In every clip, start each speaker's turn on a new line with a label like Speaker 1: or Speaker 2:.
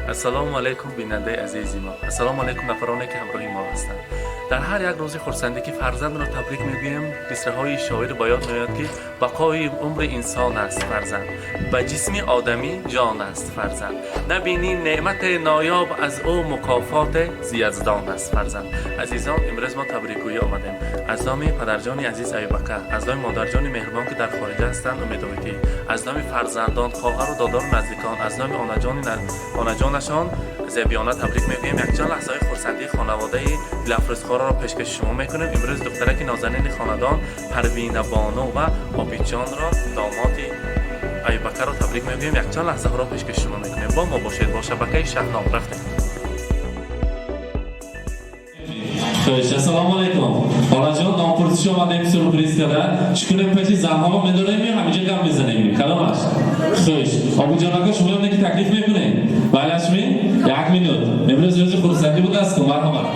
Speaker 1: Ассалому алайкум, бинандаи азизи мо. Ассалому алайкум, нафароне, ки ҳамроҳи мо ҳастанд. Дар ҳар як рӯзи хурсандӣ, ки фарзандро табрик мегӯем, мисраҳои шоир ба ёд меояд, ки бақои умри инсон аст фарзанд, ба ҷисми одамӣ ҷон аст фарзанд, набинӣ неъмате ноёб аз ӯ, мукофоте зи яздон аст фарзанд. Азизон, имрӯз мо табрикгӯӣ омадем аз номи падарҷони азиз Аюбака, аз номи модарҷони меҳрубон, ки дар хориҷа ҳастанд, Умедоитӣ, аз номи фарзандон, хоҳару додару наздикон, аз номи онаҷонашон Зебиёна табрик мегӯем. Якчанд лаҳзаҳои хурсандии хонаводаи Дилафрӯзхоҳаро пешкаши шумо мекунем. Имрӯз духтараки нозанини хонадон Парвинабону ва Обидҷонро, домоди Аюбакаро, табрик мегӯем. Якчанд лаҳзаҳоро пешкаши шумо мекунем. Бо мо бошед, бо шабакаи Шаҳном. Рафтем.
Speaker 2: Хуш, ассалому алайкум. Холаҷон, нопурсиш омадем, сюрприз када. Чӣ кунем, пеши занҳо медорем ё ҳаминҷа гап мезанем? Кадомаш? Хуш. Обуҷон ака, шумо ки таклиф мекунем? Балашми? Як минут. Имрӯз рӯзи хурсандӣ будааст ку, марҳамат.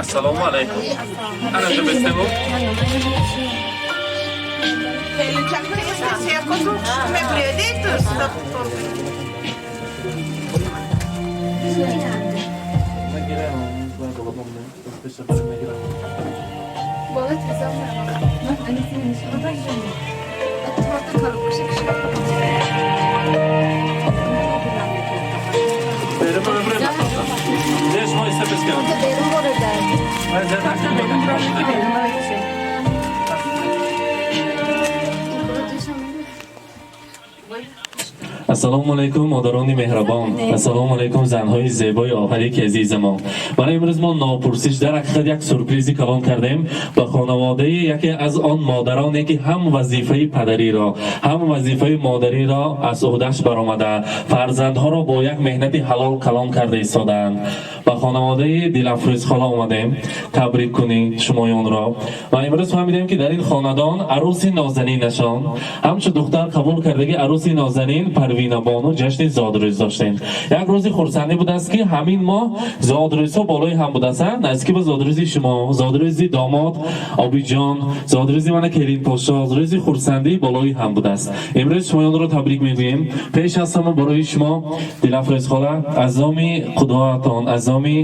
Speaker 1: Ассалому алайкум. Анаҷо бестему. Ассалому алайкум, модарони меҳрабон. Ассалому алайкум, занҳои зебои оҳарики азизамон. Барои имрӯз мо нопурсиш, дар ҳақиқат, як сюрпризи калон кардем ба хонаводаи яке аз он модароне, ки ҳам вазифаи падариро, ҳам вазифаи модариро аз уҳдаш баромада, фарзандҳоро бо як меҳнати ҳалол калон карда истодаанд. Ба хонаводаи Дилафрӯзхола омадем табрик кунӣ шумоёнро ва имрӯз фаҳмидем, ки дар ин хонадон арӯси нозанинашон, ҳамчун духтар қабул кардаги арӯси нозанин Парвинабону ҷашни зодрӯз доштем. Як рӯзи хурсандӣ будааст, ки ҳамин моҳ зодрӯзҳо болои ҳам будааст, наздики ба зодрӯзи шумо, зодрӯзи домод Обиҷон, зодрӯзи мана келинпошо, рӯзи хурсандӣ болои ҳам будааст. Имрӯз шумоёнро табрик мегӯем. Пеш аз ҳама барои шумо, Дилафрӯзхола, аз номи қудоатон, аз номи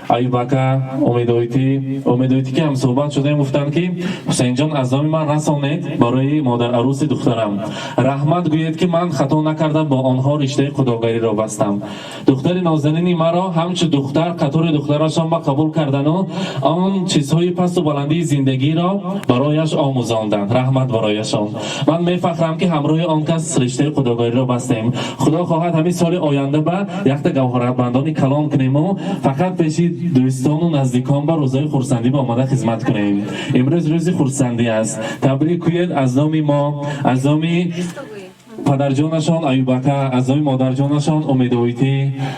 Speaker 1: Аюбака, Умедоитӣ, Умедоитӣ, ки ҳамсӯҳбат шудаем, гуфтанд, ки Ҳусейнҷон, аз номи ман расонед барои модарарӯси духтарам, раҳмат гӯед, ки ман хато накардам, бо онҳо риштаи худогариро бастам. Духтари нозанини маро ҳамчу духтар қатори духтарашон ба қабул кардану он чизҳои пасту баландии зиндагиро барояш омӯзонданд. Раҳмат барояшон. Ман мефахрам, ки ҳамроҳи он кас риштаи худогариро бастем. Худо хоҳад, ҳамин соли оянда ба якта гавҳарабандони калон кунему фақат пеши дӯстону наздикон ба рӯзҳои хурсандӣ ба омада хизмат кунем. Имрӯз рӯзи хурсандӣ аст. Табрик кӯед аз номи мо, аз номи падарҷонашон Аюбака, аз номи модарҷонашон Умедоитӣ,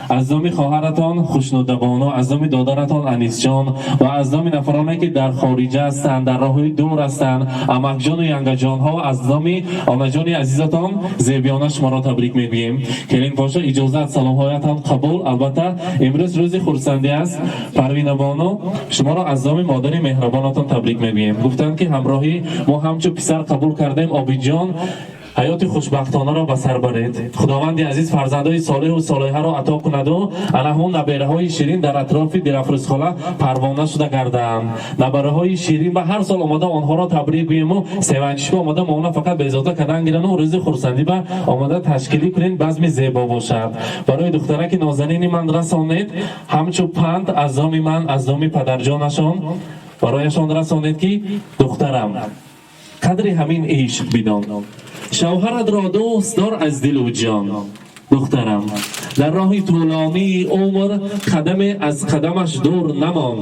Speaker 1: аз номи хоҳаратон Хушнудабону, аз номи додаратон Анисҷон ва аз номи нафароне, ки дар хориҷа ҳастанд, дар роҳҳои дур ҳастанд, амакҷону янгаҷонҳо, аз номи онаҷони азизатон Зебиёна шуморо табрик мегӯем. Келинпошо, иҷозат, саломҳоятон қабул. Албатта, имрӯз рӯзи хурсандӣ аст. Парвинабону, шуморо аз номи модари меҳрабонатон табрик мегӯем. Гуфтанд, ки ҳамроҳӣ мо ҳамчун писар қабул кардем. Обиҷон, ҳаёти хушбахтонаро ба сар баред. Худованди азиз фарзандои солеҳу солеҳаро ато кунаду ана ҳамон набераҳои ширин дар атрофи Дилафрӯзхола парвона шуда гарданд. Набараҳои ширин ба ҳар сол омада онҳоро табрик гӯему севанчишба омада моона фақат безота кардан гирану рӯзи хурсандӣ ба омада ташкилӣ кунед, базми зебо бошад. Барои духтараки нозанини ман расонед, ҳамчун панд аз номи ман, аз номи падарҷонашон барояшон расонед, ки духтарам, қадри ҳамин ишқ бидон, шавҳаратро дӯст дор аз дилу ҷон. Духтарам, дар роҳи тӯлонии умр қадаме аз қадамаш дур намон.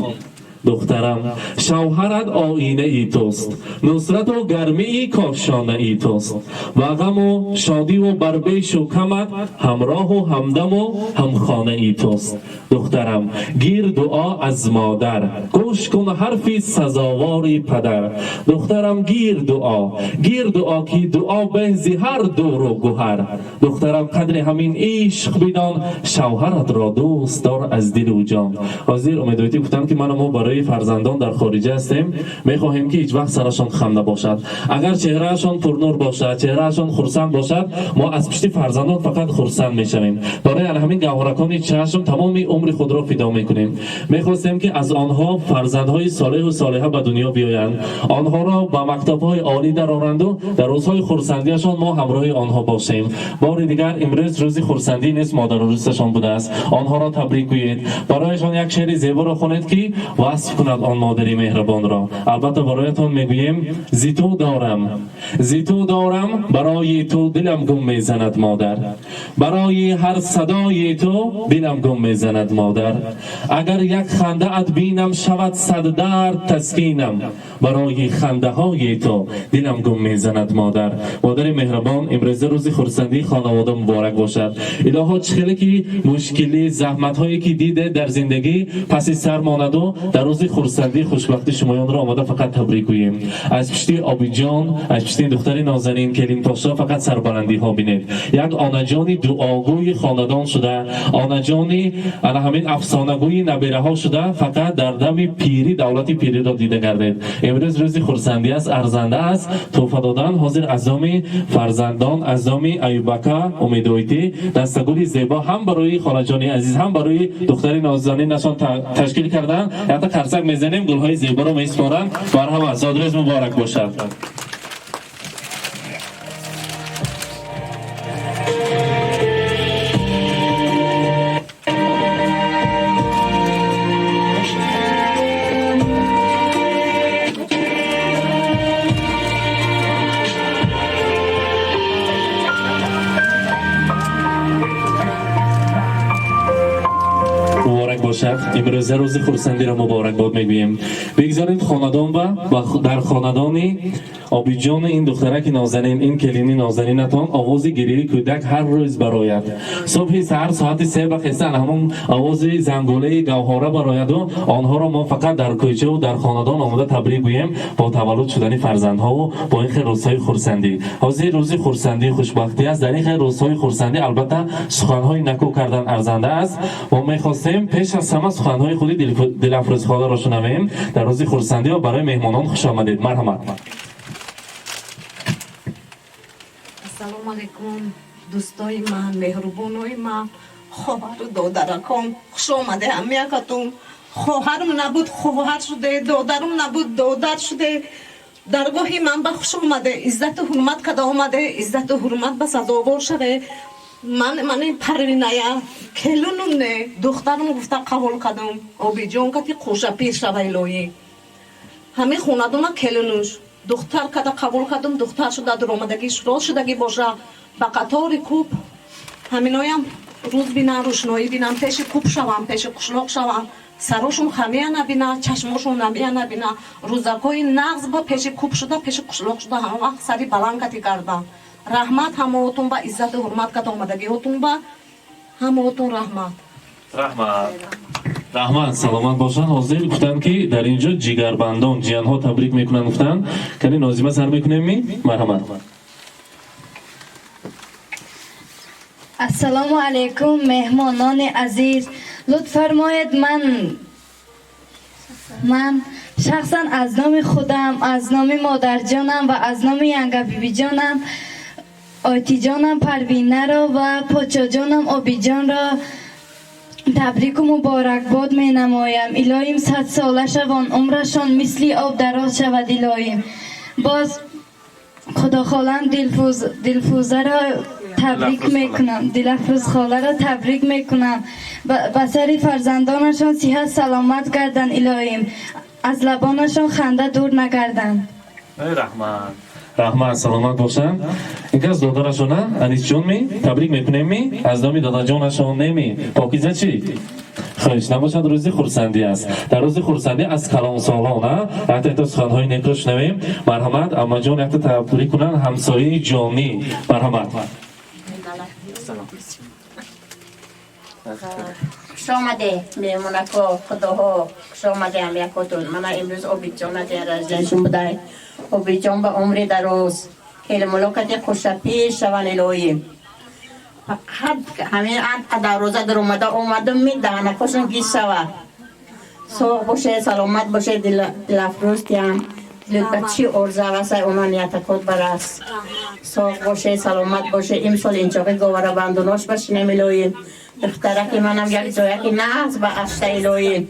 Speaker 1: Духтарам, шавҳарат оинаи туст, нусрату гармии кошонаи туст ва ғаму шодиву барбешу камат ҳамроҳу ҳамдаму ҳамхонаи туст. Духтарам, гир дуо аз модар, гӯш кун ҳарфи сазовори падар. Духтарам, гир дуо, гир дуо, ки дуо беҳ зи ҳар дуру гуҳар. Духтарам, қадри ҳамин ишқ бидон, шавҳаратро дӯст дор аз дилу ҷон. Ҳозир Умедоитӣ гуфтанд, ки ману мо барои Барои фарзандон дар хориҷа ҳастем, мехоҳем, ки ҳеҷ вақт сарашон хам набошад. Агар чеҳраашон пурнур бошад, чеҳраашон хурсанд бошад, мо аз пушти фарзандон фақат хурсанд мешавем. Барои ана ҳамин гавҳаракони чашм тамоми умри худро фидо мекунем. Мехостем, ки аз онҳо фарзандҳои солеҳу солеҳа ба дунё биёянд, онҳоро ба мактабҳои олӣ дароранду дар рӯзҳои хурсандиашон мо ҳамроҳи онҳо бошем. Бори дигар, имрӯз рӯзи хурсандӣ нест, модарурӯзашон будааст. Онҳоро табрик гӯед, барояшон як шеъри зеборо хонед, ки васф кунад он модари меҳрабонро. Албатта, бароятон мегӯем: зи ту дорам, зи ту дорам, барои ту дилам гум мезанад, модар, барои ҳар садои ту дилам гум мезанад, модар. Агар як хандаат бинам, шавад сад дард таскинам, барои хандаҳои ту дилам гум мезанад, модар. Модари меҳрабон, имрӯза рӯзи хурсандии хонавода муборак бошад. Илоҳо, чӣ хеле ки мушкилӣ, заҳматҳое ки диде дар зиндагӣ, паси сар монаду дар рӯзи хурсандӣ, хушбахтӣ шумоёнро омода фақат табрик гӯем. Аз пушти Обиҷон, аз пушти духтари нозанин келинпошо фақат сарбаландиҳо бинед. Як онаҷони дуогӯи хонадон шуда, онаҷони ана ҳамин афсонагӯи набераҳо шуда, фақат дар дами пирӣ давлати пириро дида гардед. Имрӯз рӯзи хурсандӣ аст, арзанда аст тӯҳфа додан. Ҳозир аз номи фарзандон, аз номи Аюбака Умедоитӣ дастагули зебо ҳам барои холаҷони азиз, ҳам барои духтари нозанинашон ташкил карданд. Якта қарсак мезанем, гулҳои зеборо месупоранд. Марҳамат, зодрӯз муборак бошад. Муборак бошад. Имрӯза рӯзи хурсандиро муборакбод мегӯем. Бигзоред хонадон ба дар хонадони Обиҷони ин духтараки нозанин, ин келини нозанинатон овози гирии кӯдак ҳар рӯз барояд. Субҳи саҳар соати 3 ба хестан ҳамон овози зангулаи гавҳора барояду онҳоро мо фақат дар кӯчаву дар хонадон омода табрик гӯем бо таваллуд шудани фарзандҳову бо ин хел рӯзҳои хурсандӣ. Ҳозир рӯзи хурсандӣ, хушбахтӣ аст. Дар ин хел рӯзҳои хурсандӣ, албатта, суханҳои накӯ кардан арзанда аст. Мо мехостем пеш аз ҳама суханҳои худи Дилафрӯзхоларо шунавем дар рӯзи хурсандӣ ва барои меҳмонон хуш омадед. Марҳамат.
Speaker 3: Ассалому алайкум, дӯстои ман, меҳрубонои ман, хоҳару додараком, хуш омаде ҳамякатун. Хоҳарам набуд, хоҳар шуде, додарам набуд, додар шуде. Даргоҳи ман ба хуш омаде, иззату ҳурмат када омаде, иззату ҳурмат ба сазовор шаве. Ман мани Парвиная келунум не, духтарам гуфта қабул кардам. Обиҷон кати қӯша пир шава, илоҳӣ. Ҳамин хонадона келунуш духтар када қабул кардам, духтар шуда дуромадагӣ, рост шудагӣ боша, ба қатори кӯб ҳаминоям рӯз бинан, рӯшноӣ бинан, пеши кӯб шавам, пеши қишлоқ шавам, сарошон хамия набина, чашмошон намия набина, рӯзакҳои нағз ба пеши кӯб шуда, пеши қишлоқ шуда, ҳама вақт сари баланд кати кардан. Раҳмат ҳамаотон ба иззату ҳурмат када омадагиҳотон, ба ҳамаотон раҳмат.
Speaker 1: Раҳмат, раҳмат, саломат бошанд. Ҳозир гуфтанд, ки дар ин ҷо ҷигарбандон, ҷиянҳо табрик мекунанд, гуфтанд. Кани, Нозима, сар мекунем ми? Марҳамат.
Speaker 4: Ассалому алайкум, меҳмонони азиз. Лутф фармоед, ман шахсан аз номи худам, аз номи модарҷонам ва аз номи янга бибиҷонам Ойтиҷонам Парвинаро ва почоҷонам Обиҷонро табрику муборакбод менамоям. Илоҳим, садсола шавон, умрашон мисли об дароз шавад, илоҳим. Боз худохолам Дилфӯзаро табрик мекунам, Дилафрӯз холаро табрик мекунам. Ба сари фарзандонашон сиҳат саломат гарданд, илоҳим, аз лабонашон ханда дур нагарданд.
Speaker 1: Раҳмат, раҳмат, саломат бошанд. Ин кас додарашона Анисҷон ми табрик мекунем ми аз номи дадаҷонашон неми? Покиза чӣ? Хоҳиш набошад, рӯзи хурсандӣ аст. Дар рӯзи хурсандӣ аз калонсолон якта якта суханҳои некро шунавем. Марҳамат, аммаҷон, якта табрик кунанд ҳамсояи ҷонӣ. Марҳамат.
Speaker 5: Хуш омаде, меҳмонако, худоҳо, хуш омаде ҳамякотун. Мана имрӯз Обидҷона день рождения шон будай. Обидҷон ба умри дароз, хелмулокати хушапир шаван, илоҳӣ. Фақат ҳамин ан дароза даромада омадум ми даҳанакошон гиз шава. Соғ боше, саломат боше, дилафрӯз тиям. Дилот ба чӣ орзу ҳавасай, оно ниятакот барас. Соғ боше, саломат боше. Имсол инҷоқи говара бандунош башинем илоҳим. Духтараки манам як ҷояки нағз ба ашта илоҳим.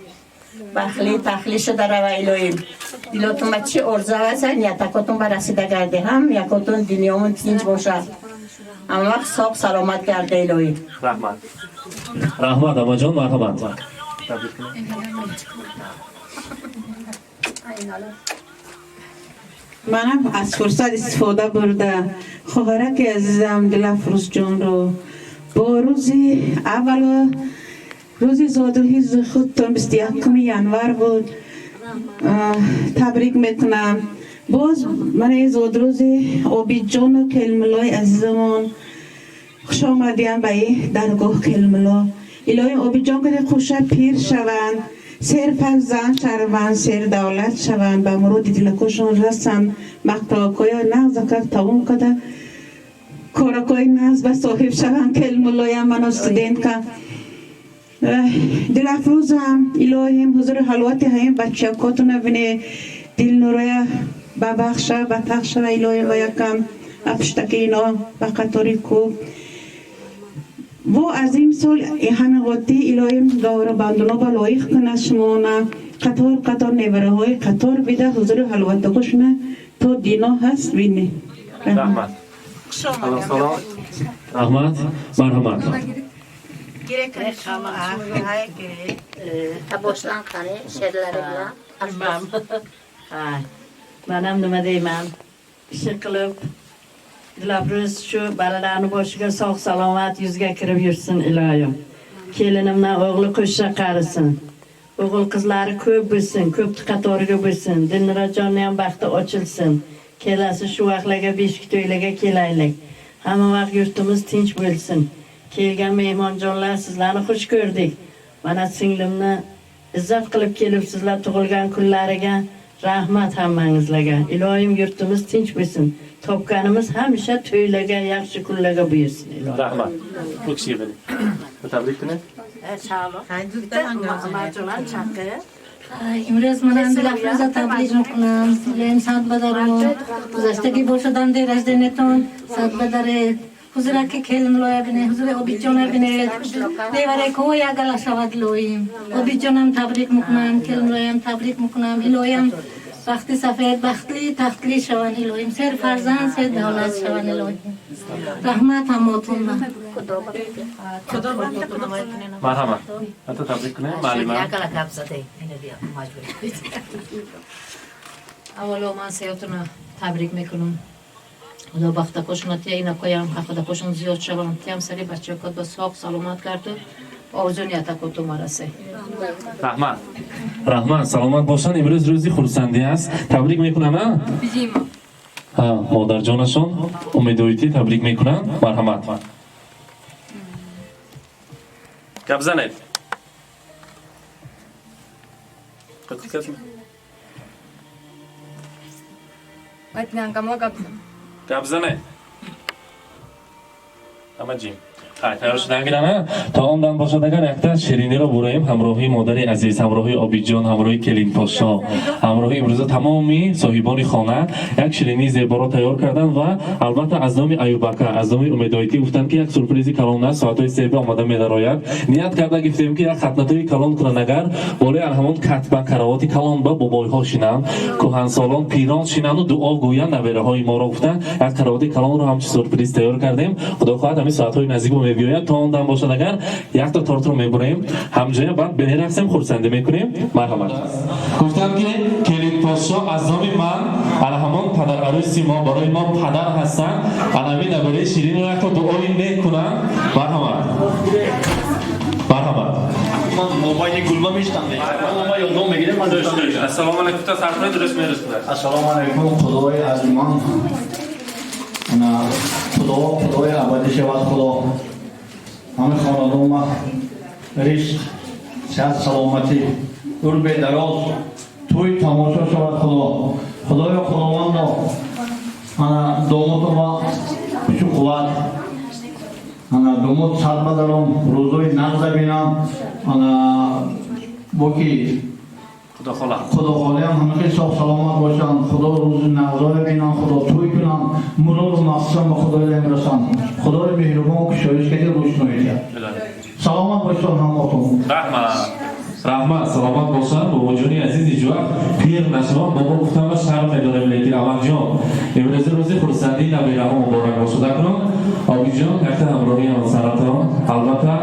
Speaker 5: Бахли тахли шуда рава илоҳим. Дилотун ба чӣ орзу ҳавасай, ниятакотун ба расида гарде. Ҳам якотун дунёмун тинҷ бошад. Ҳама вақт соғ саломат гарде илоҳим.
Speaker 1: Раҳмат. Раҳмат, амаҷон, марҳамат.
Speaker 6: Манам аз фурсат истифода бурда хоҳараки азизам Дилафрӯзҷонро бо рӯзи аввалу рӯзи зодрӯзи худтон 21 январ буд табрик мекунам. Боз манаи зодрӯзи Обидҷону Келмуллои азизамон хуш омадиям ба ин даргоҳ Келмулло. Илоҳим Обидҷон каде хуша пир шаванд, сер фарзанд шаванд, сер давлат шаванд, ба муроди дилакошон расанд, мактабакоя нағзакак тамом када коракои нағз ба соҳиб шаванд. Келмуллоям мано студентка дилафрӯзам илоҳим ҳузури ҳалвати ҳамин бачакотона бине, дилнуроя бабахша, батахшава илоҳим ва якам апуштаки ино ба қатори кӯб во аз имсол ҳамин қотӣ илоҳим гавра бандуно ба лоиқ кунад шумона, қатор қатор невараҳои қатор бида ҳузури ҳалватакошона то дино ҳаст бини.
Speaker 1: Раҳмат. Раҳмат, марҳамат.
Speaker 7: Manam nima deyman, ishi qilib Dilafruz shu bolalarni boshiga sog' salomat yuzga kirib yursin iloyim. Kelinimdan o'g'li qo'shsa qarisin. O'g'il qizlari ko'p bo'lsin, ko'p qatoriga bo'lsin. Dilnurajonni ham baxti ochilsin. Kelasi shu vaqtlarga beshik to'ylarga kelaylik. Hamma vaqt yurtimiz tinch bo'lsin. Kelgan mehmonjonlar, sizlarni xush ko'rdik. Mana singlimni izzat qilib kelibsizlar tug'ilgan kunlariga. Rahmat hammangizlarga. Iloyim yurtimiz tinch bo'lsin. Topganimiz hamisha to'ylarga, yaxshi kunlarga buyursin iloyim.
Speaker 1: Rahmat. Bu kishiga bering. Tabrik qiling.
Speaker 8: امروز منم دلافروزا تبریک میکنم. الهیم صد بدارم گذشتگی باشدن دیر از دینتون صد بداره. حضور که کلم لویا بینه، حضور آبیجان بینه، نیوره کو یا گلا شود لویم. آبیجانم تبریک میکنم، کلم لویم تبریک میکنم. الهیم بختی سفید، بختلی تختلی شوان الهیم. سر فرزند سر دولت شوان الهیم. رحمت هماتون با.
Speaker 1: Марҳамат. Ата табрик кунем, муаллима.
Speaker 9: Аввало ман сеётона табрик мекунам. Худо бахтакошона тия, инакоям худакошон зиёд шаванд. Тиям сари бачакот ба соғ саломат гарду орзу ниятакоту марасе.
Speaker 1: Раҳмат. Раҳмат, саломат бошанд. Имрӯз рӯзи хурсандӣ аст. Табрик мекунам, а? Ҳа, модарҷонашон Умедоитӣ табрик мекунанд. Марҳамат. Гап занед. Гап занед. Ҳама ҷим. Тайёр шудан гирам, то он дам бошад агар якта шириниро бураем ҳамроҳи модари азиз, ҳамроҳи Обидҷон, ҳамроҳи келинпошо, ҳамроҳи имрӯза тамоми соҳибони хона як ширинии зеборо тайёр карданд ва албатта аз номи Аюбака, аз номи Умедоитӣ гуфтанд ки як сюрпризи калон аст, соатҳои себе омода медарояд. Ният карда гифтем ки як хатнатои калон кунанд, агар болои ҳамон катба каравоти калон ба бобойҳо шинанд, кӯҳансолон, пирон шинанду дуо гӯянд набераҳои моро гуфтанд. Як каравоти калонро ҳамчун сюрприз тайёр кардем. Худо хоҳад ҳамин соатҳои наздик мебиёяд. То он дам бошад агар якта тортро мебурем, ҳамҷоя баъд берақсем, хурсандӣ мекунем. Марҳамат. Гуфтам ки келинподшо аз номи ман ана ҳамон падарарӯси мо барои мо падар ҳастанд, ана ҳамин набераи ширинро якта дуои нек кунанд. Марҳамат. Марҳамат.
Speaker 10: Ман мобайни гулба мештам. Ман ёдом мегирам.
Speaker 1: Ассалому алайкум, та сар кунед, дуруст мерасонад.
Speaker 10: Ассалому алайкум, Худои азимон. Ана Худо, Худои абадӣ шавад Худо. Ҳама хонадонма ризқ, сиҳат, саломатӣ, урбе дароз, тӯй тамошо шавад Худо. Худоё Худовандо, ана домотума кушу қувват, ана домот сад бадаром, рӯзои нағза бинам, ана боки Худо хола.
Speaker 11: Худо холаям ҳама хеле соғ саломат бошанд. Худо рӯзи нағзоя бинанд, Худо тӯй кунанд, муроду мақсад ба Худоям расанд. Худои меҳрубон кушоиш кади рӯшноӣ диҳад. Саломат бошанд ҳаматон.
Speaker 2: Раҳмат.
Speaker 1: Раҳмат, саломат бошанд. Бобоҷони азиз, ҳеҷ вақт пир нашаванд. Бобо гуфтам ва шарм медорем, лекин амакҷон, имрӯзи рӯзи хурсандии набираҳо муборак бошад. Акнун Обиҷон, якта ҳамроҳии ҳамсаратон, албатта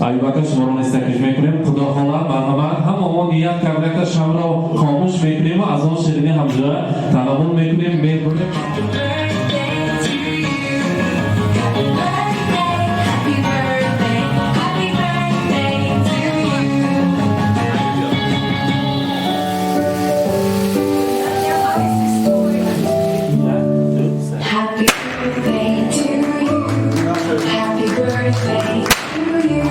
Speaker 1: Аюбака шуморо низ таклиф мекунем. Худо хола, марҳамат, ҳама мо ният карда якта шамро хомӯш мекунем ва аз он ширинӣ ҳамҷоя танаввул мекунем, мебурем.
Speaker 12: Happy birthday, happy birthday to you. Happy birthday to you. Happy birthday to you.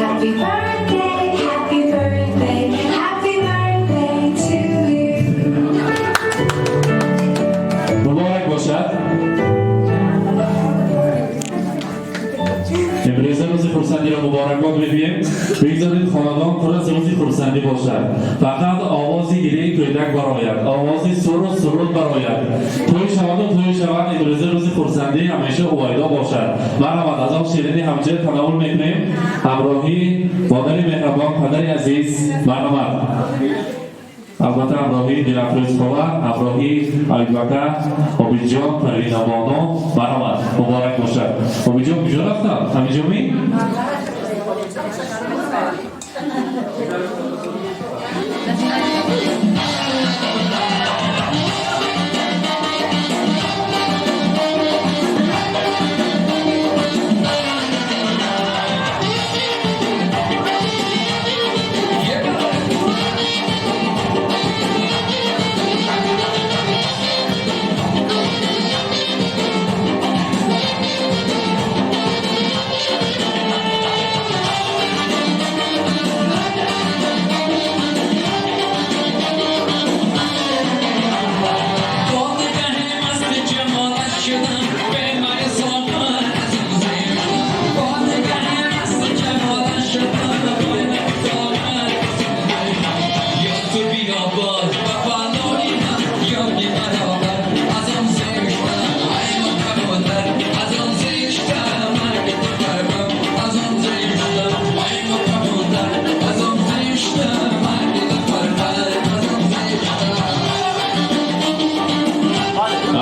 Speaker 12: Happy birthday, happy birthday, happy birthday to you.
Speaker 1: Муборак бошад. Имрӯза рӯзи хурсандиро муборакбод мегӯем. Бигзоред хонадон пур аз рӯзи хурсандӣ бошад. Фақат овози гиряи кӯдак барояд, овози суру суруд барояд. Тӯй шаваду тӯй шавад, имрӯза рӯзи хурсандӣ ҳамеша ҳувайдо бошад. Марҳамат, аз он ширинӣ ҳамҷоя танаввул мекунем. Ҳамроҳии модари меҳрабон, падари азиз, марҳамат. Албатта ҳамроҳии Дилафрӯз хола, ҳамроҳии Аюбака, Обидҷон, Парвина боно, марҳамат, муборак бошад. Обидҷон куҷо рафтанд? Ҳаминҷо ми?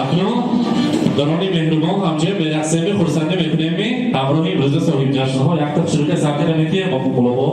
Speaker 1: Акнун дорони меҳрубон, ҳамҷоя мерақсем, хурсандӣ мекунем. Ҳамроҳи имрӯза соҳибҷашнҳо якта шурука сабтира метиҳем бо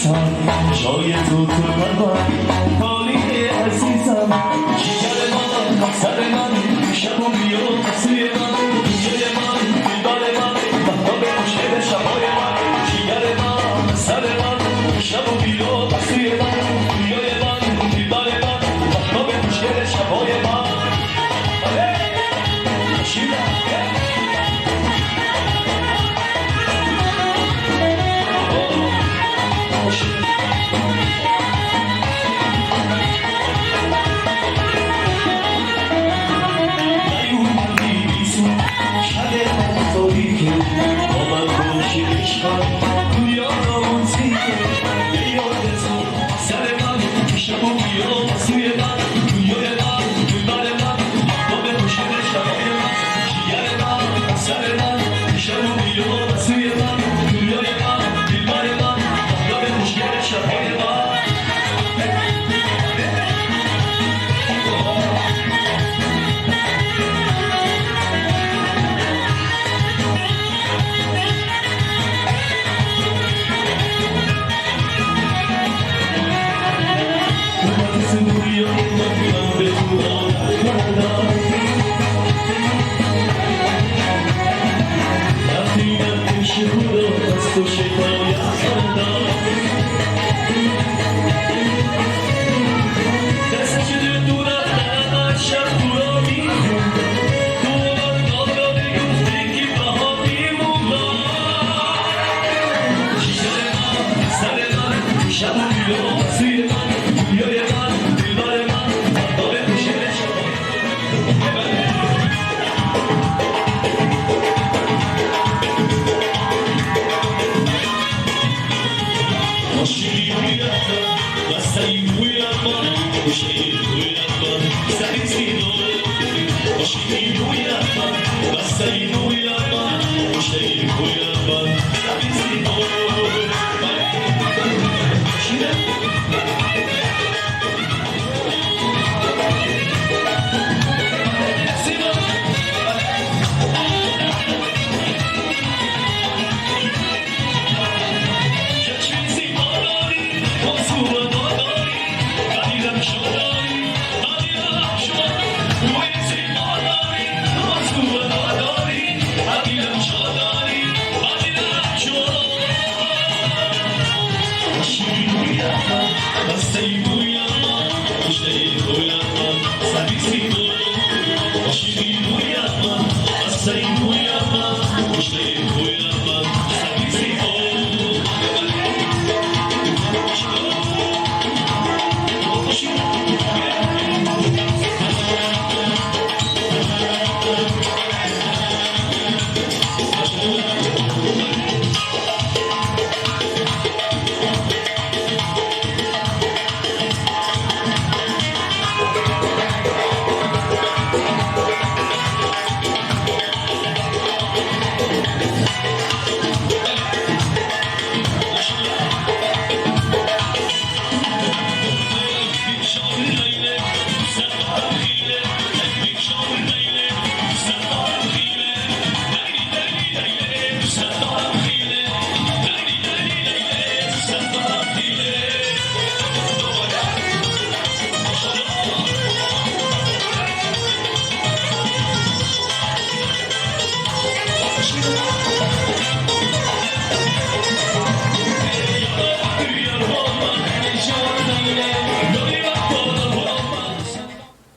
Speaker 1: نیستم، جای تو تو قلبم خالی عزیزم. جگر من، سر من، شب و بیا سوی من، جای من، دلبر من، مهتاب خوشگل شبای من. جگر من، سر من، شب و بیا سوی من، دنیای من، دلبر من، مهتاب خوشگل شبای من.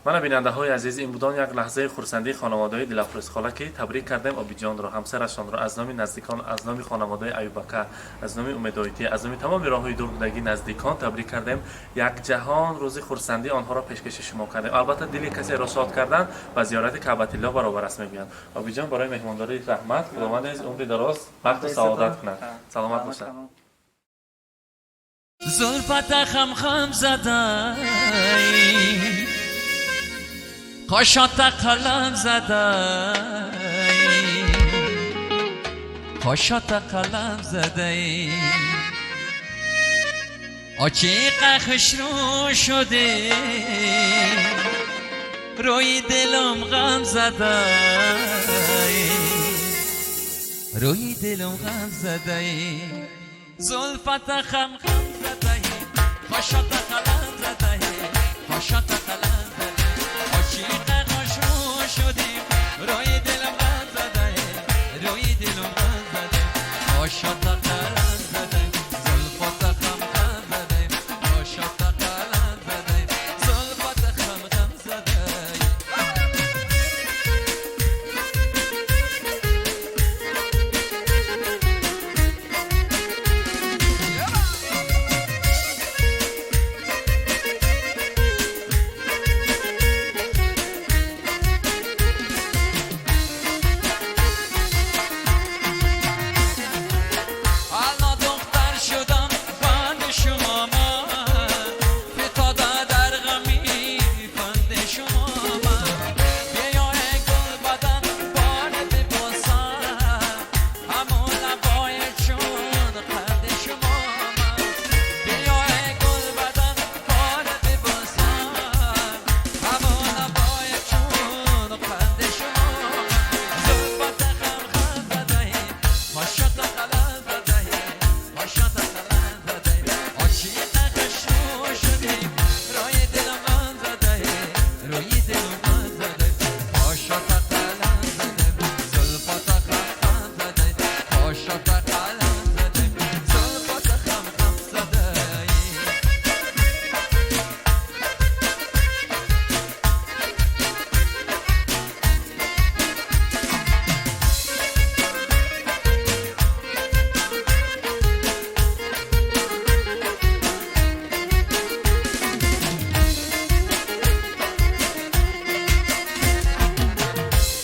Speaker 2: Мана бинандаҳои азиз, ин будон як лаҳзаи хурсандии хонаводаи Дилафрӯзхола, ки табрик кардем Обиҷонро, ҳамсарашонро аз номи наздикон, аз номи хонаводаи Аюбака, аз номи Умедоитӣ, аз номи тамоми роҳҳои дур будагии наздикон табрик кардем. Як ҷаҳон рӯзи хурсандии онҳоро пешкаши шумо кардем. Албатта, дили касеро шод кардан ба зиёрати Каъбатилло баробар аст, мегӯянд. Обиҷон, барои меҳмондорӣ раҳмат. Худованд низ умри дароз, бахту саодат кунад. Саломат бошад.
Speaker 13: Зулфата хам хам задай, қошата қалам задай, қошата қалам задай, очиқа хушрӯ шуде, рӯи дилам ғам задай, рӯи дилам ғам задай, зулфата хам хам. قاشات قلم زده قاشات قلم زده عاشق خوشرو شدیم روی دلم غم زده روی دلم غم زده قاشات قلم زده زلفات خم خم زده قاشات قلم زده زلفات خم خم زده. الان دختر شدم بند شما من فتاده در غمی بند شما من بیا ای گل بدن بار ببوسم همون لبای چون قند شما من بیا ای گل بدن بار ببوسم همون لبای چون قند شما من زلفات خم خم زده قاشات قلم زده قاشات قلم زده عاشق خوشرو شدیم روی دلم غم زده روی دلم غم زده قاشات قلم زده زلفات خم خم زده قاشات قلم زده زلفات خم خم زده.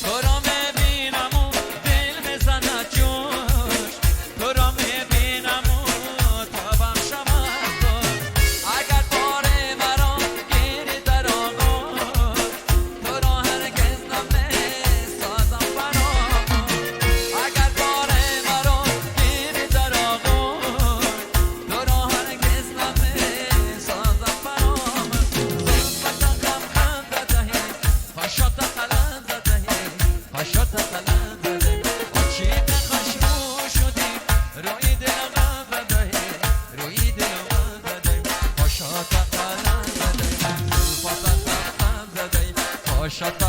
Speaker 13: تو را میبینم و دل میزند جوش تو را میبینم و تابم شود خوش اگر بار مرا گیری در آغوش تو را هرگز نمیسازم فراموش اگر بار مرا گیری در آغوش تو را هرگز نمیسازم فراموش زلفت خم خم زده قاشات قلم زده قاشات قلم زده عاشق خوشرو شدیم روی دلم غم زده روی دلم غم زده قاشات قلم زده زلفات خم خم زده قاشات